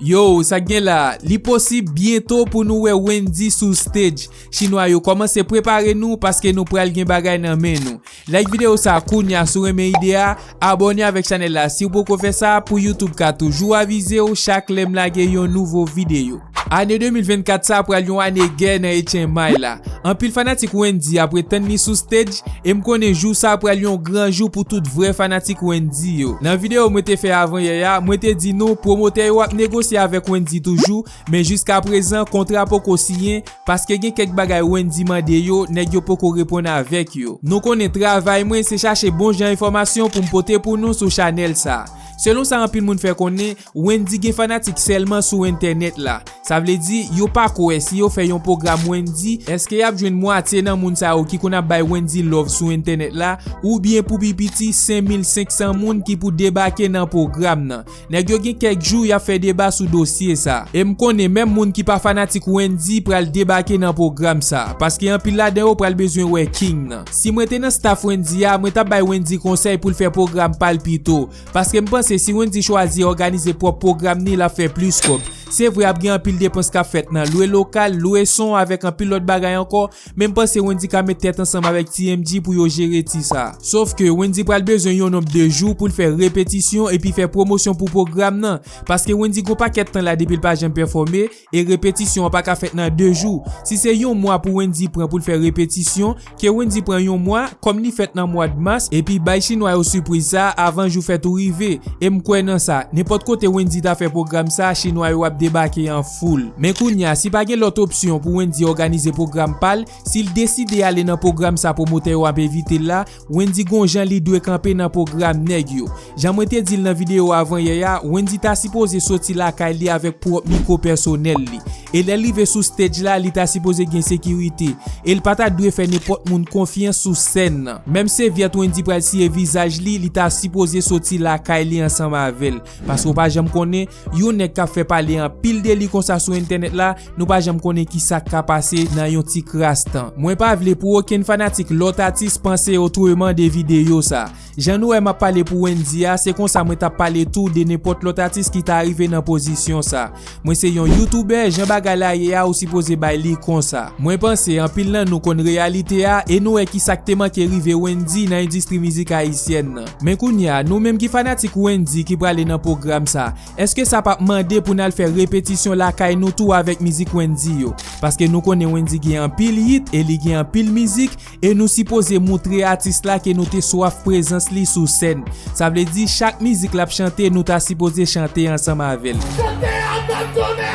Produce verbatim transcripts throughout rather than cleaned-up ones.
Yo, sa k gen la? Li posib byento pou nou wè Wendyy sou stage. Chinwa yo, kòmanse prepare nou paske nou pral gen bagay nan men nou. Like videyo sa kounya si w renmen ide a, abòne avèk chanèl la si w poko fè sa pou YouTube ka toujou avize w chak lè m lage yon nouvo videyo. Ane de mil vennkat sa pral yon ane gè nan H M I la. Anpil fanatik Wendyy ap ret tann li sou stage, e m konnen jou sa pral yon gran jou pou tout vrè fanatik Wendyy yo. Nan videyo mwen te fè avan yè a, mwen te di nou pwomotè yo ap negosye avèk Wendyy toujou, men jiskaprezan kontra poko siyen, paske gen kèk bagay Wendyy mande yo, nèg yo poko reponn avèk yo. Nou konnen travay mwen se chache bon jan enfòmasyon pou m pote pou nou sou chanèl sa. Selon sa anpil moun fè konnen, Wendyy gen fanatik sèlman sou entènèt la. Sa vle di, yo pa kwè si yo fè yon pwogram Wendyy, èske y ap jwenn mwatye nan moun sa yo ki konn ap bay Wendyy love sou entènèt la, oubyen pou pi piti senk mil senk san moun ki pou debake nan pwogram nan. Nèg yo gen kèk jou y ap fè deba sou dosye sa. E m konnen menm moun ki pa fanatik Wendyy pral debake nan pwogram sa, paske anpil ladan yo pral bezwen wè King nan. Si mwen te nan staff Wendyy a, mwen t ap bay Wendyy konsèy pou l fè pwogram pa l pito. Paske m panse si Wendyy chwazi òganize pwòp pwogram ni, l ap fè plis kòb. Se vre ap gen anpil depans k ap fèt nan lwe lokal, lwe son avèk anpil lòt bagay ankò, men m panse Wendyy ka met tèt ansanm avèk T M G pou yo jere ti sa. Sòf ke Wendyy pral bezwen yon nonb de jou pou l fè repetisyon epi fè pwomosyon pou pwogram nan, paske Wendyy gon pakèt tan la depi l pa janm pèfòme, e repetisyon an pa ka fèt nan de jou. Si se yon mwa pou Wendyy pran pou l fè repetisyon, ke Wendyy pran yon mwa, kòm li fèt nan mwad mas, epi bay chinwa yo sipriz sa avan jou fèt ou rive. E m kwè nan sa, nenpòt kote Wendyy ta fè pwogram sa, chinwa yo ap debake an foul. Men kounya, si pa gen lòt opsyon pou Wendyy òganize pwogram pa l, si l deside ale nan pwogram sa pwomotè yo ap envite l la, Wendyy gon jan li dwe kanpe nan pwogram nèg yo. Jan mwen te di l nan videyo avan yè a, Wendyy ta sipoze soti lakay li avèk pwòp mikwo pèsonèl li. E lè l rive sou stage la, li ta sipoze gen sekirite. E l pa ta dwe fè nenpòt moun konfyans sou sèn nan. Menm sèvyèt Wendyy pral siye vizaj li, li ta sipoze soti lakay li ansanm avè l. Paske w pa janm konnen, yon nèg k ap fè pale anpil de li konsa sou entènèt la, nou pa janm konnen kisa k ka pase nan yon ti kras tan. Mwen pa vle pou okenn fanatik lòt atis panse otreman de videyo sa. Jan nou wè m ap pale pou Wendyy a, se konsa mwen t ap pale tou de nenpòt lòt atis ki ta rive nan pozisyon sa. Mwen se yon youtubè, jan bagay la ye a, ou sipoze bay li konsa. Mwen panse anpil nan nou konn reyalite a, e nou wè kisa k te manke rive Wendyy nan endistri mizik ayisyèn nan. Men kounya, nou menm ki fanatik Wendyy ki prale nan pwogram sa, èske sa p ap mande pou n al fè repetisyon lakay nou tou avèk mizik Wendyy yo? Paske nou konnen Wendyy gen anpil hit e li gen anpil mizik, e nou sipoze moutre atis la ke nou te swaf prezans li sou sèn. Sa vle di chak mizik l ap chante, nou ta sipoze chante ansanm avè l. Chante a nan tonè!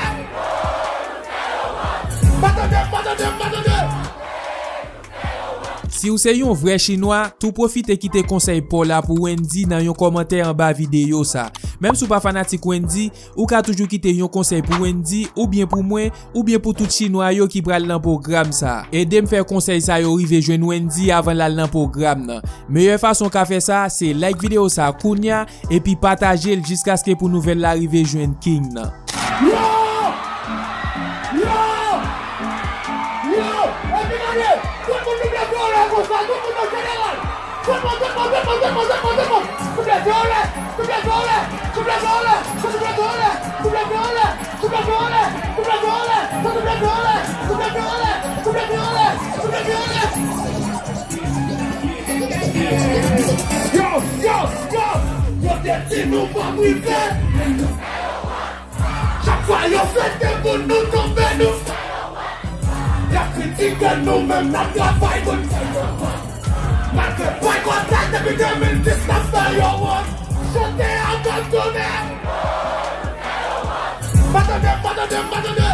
Pa tande, pa tande, pa tande! Si w se yon vrè chinwa, tou pwofite kite konsèy pa w la pou Wendyy nan yon kòmantè anba videyo sa. Menm si w pa fanatik Wendyy, ou ka toujou kite yon konsèy pou Wendyy, oubyen pou mwen, oubyen pou tout chinwa yo ki pral nan pwogram sa. Ede m fè konsèy sa yo rive jwenn Wendyy avan l al nan pwogram nan. Meyè fason w ka fè sa, se like videyo sa kounya, epi pataje l jiskaske pou nouvèl la rive jwenn King nan. Yo! Yo! Yo! Epi gade! Tout moun double vole konsa, tout moun nan jeneral! Tout moun, tout moun, tout moun, tout moun, tout moun, tout moun! Double vole! Double vole! Double vole! Double vole! Yo, yo, yo! Yo te di nou p ap rive! Chak fwa yo fete pou nou tonbe, nou. Y ap kritike nou, men n ap travay pou n. Malgre boykòtaj depi de mil dis, n ap fè yo wont. Chante a gad tonè. Pa tande, pa tande, pa tande.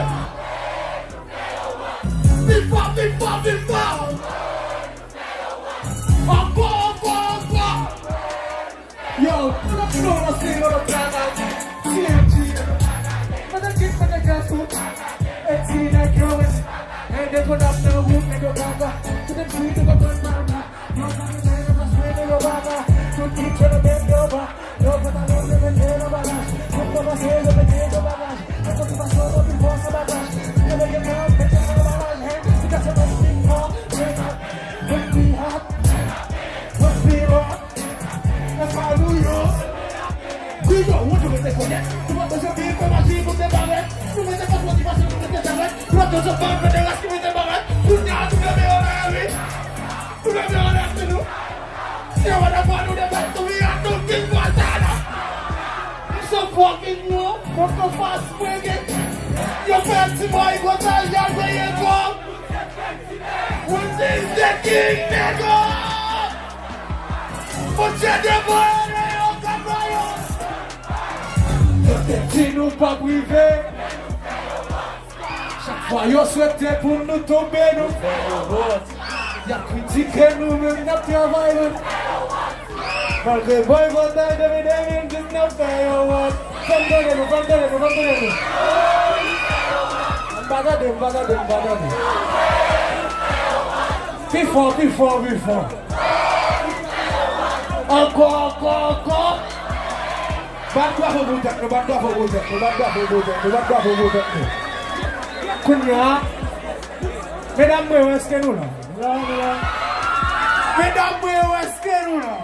Pi fò, pi fò, pi fò. Ankò, ankò, ankò. Yo, pandan ke nou ranse yon lòt bagay, T M G, pandan ke, pandan ke sou, e ti nèg yo, endetwonab nan wout, nèg yo gaga, tout M C nou konprann mal, mal. Yo pa renmen, yo pa swete, yo pa ka, tout kit yo nan tèt yo pa, yo pantalon yo mete nan bagaj, tout kòmanse yo mete nan bagaj, nan motivasyon, anpil fòs nan bagaj, yo mete nan, mete nan bagaj, hein, li ka se mèt pi fò, mèt pi hot, mèt pi hot. Èske nou yo? Wi, yo, ou te mete konnen. Ou pa bezwen peye fè maji pou Yo se pa federasyon ki mete bagay. Kounye a, tou leve yo lè, wi. Tou leve yo lè, se nou. Se yo lè pa nou de bat tou, wi, a tou ki fwa sa la. It's a fucking war. Mwen konn fas mwen gen. Yo fè ti mwen konsa, y al veye kò. What is the king, nigga? Bondye devan yo, yo ka fè yo. Yo te di nou p ap rive. Chak fwa yo swete pou nou tonbe, nou fè yo wont. Y ap kritike nou, men n ap travay, nou. Malgre boy vòtay depi de mil dis n ap fè yo wont. Fè m tande nou, fè m tande nou, fè m tande nou. M pa tande, m pa tande, m pa tande. Pi fò, pi fò, pi fò. Ankò, ankò, ankò. Bat bravo pou tèt nou, bat bravo pou tèt nou, bat bravo pou tèt nou, bat bravo pou tèt nou. Kounye a, medam mwen yo, èske nou la? Medam mwen yo, èske nou la?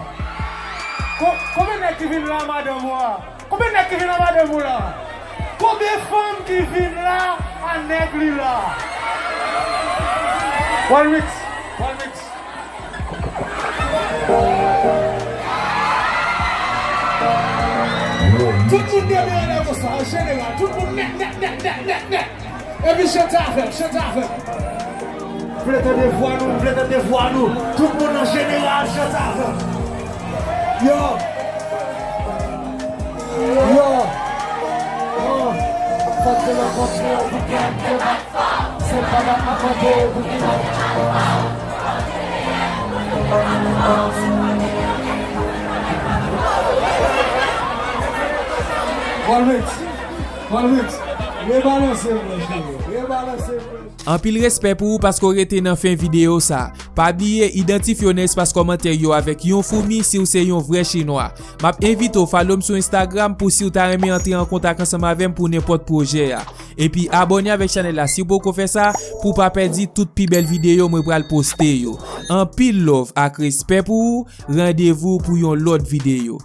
Ko-, konbyen nèg ki vin la, madanm ou a? Konbyen nèg ki vin la, madanm ou la? Konbyen fanm ki vin la, a nèg li la? One week, one week. Tout moun debyen anlè konsa, an jeneral, tout moun nèt, nèt, nèt, nèt, nèt, nèt. Epi chante avè m, chante avè m. M vle tande vwa nou, m vle tande vwa nou. Tout moun an jeneral, chante avè m. Yo. Yo. Oh. Fòk de lòt kontre pou kè m te bat. Se pa dat mwen mande pou ki lòt. One week. One week. Rebalanse m, cheri. Rebalanse m. Anpil respè pou ou paske w rete nan fen videyo sa. Pa bliye idantifye w nan espas kòmantè yo avèk yon foumi si w se yon vrè chinwa. M ap envite w follow m sou Instagram pou si w ta renmen antre an kontak ansanm avè m pou nenpòt pwojè a. Epi abòne avèk chanèl la si w poko fè sa pou w pa pèdi tout pi bèl videyo mwen pral poste yo. Anpil love ak respè pou ou, randevou pou yon lòt videyo.